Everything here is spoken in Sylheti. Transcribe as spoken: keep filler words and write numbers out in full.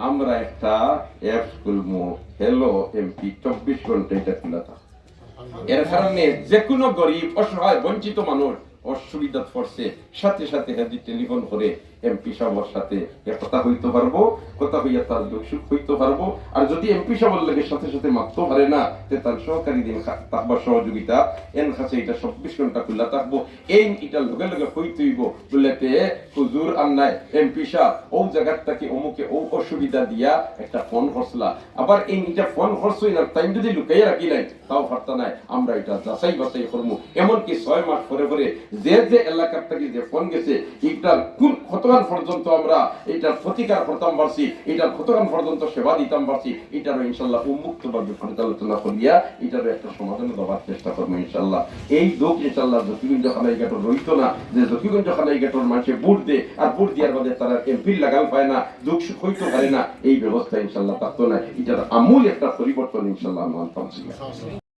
আমরা একটা অ্যাপস খুলমু, হ্যালো এমপি, চব্বিশ ঘন্টা এটা খোলা থাকে। এর কারণে যে কোনো গরিব, অসহায়, বঞ্চিত মানুষ অসুবিধাত পড়ছে, সাথে সাথে হেদি টেলিফোন করে এমপি সাহেবের সাথে এ কথা হইতে পারবো, কথা হইয়া তার দুঃখ সুখ হইতে পারবো। আর যদি এমপি সাহেবের লগে সাথে সাথে মাততে পারে না, তে তার সহকারী দিন খা-, থাকবার সহযোগিতা, এন কাছে এটা চব্বিশ ঘন্টা খোলা থাকবো। এই এটা লগে লগে হইতে হইব, বলে তে হুজুর আর নাই, এমপি সাহেব ও জায়গার থাকি অমুকে ও অসুবিধা দিয়া একটা ফোন করছিলা, আবার এই এটা ফোন করছো না, তাই যদি লুকাইয়া রাখি নাই, তাও পারতা নাই। আমরা এটা যাচাই বাছাই করবো, এমনকি ছয় মাস পরে পরে যে যে এলাকার থাকি যে ফোন গেছে, এটার কোন কতক্ষণ পর্যন্ত আমরা এটার প্রতিকার করতাম পারছি, এটার কতক্ষণ পর্যন্ত সেবা দিতাম পারছি, এটারও ইনশাল্লাহ উন্মুক্তভাবে পর্যালোচনা করিয়া এটারও একটা সমাধান দেওয়ার চেষ্টা করবো ইনশাল্লাহ। এই দুঃখ ইনশাল্লাহ জকিগঞ্জ কানাইঘাটর রইতো না, যে জকিগঞ্জ কানাইঘাটর মানুষে ভোট দে আর ভোট দেওয়ার বাদে তারা এমপির লাগাল পায় না, দুঃখ সুখ হইতে পারে না, এই ব্যবস্থা ইনশাল্লাহ থাকতো না। এটার আমূল একটা পরিবর্তন ইনশাল্লাহ আমরা আনতাম ছিল।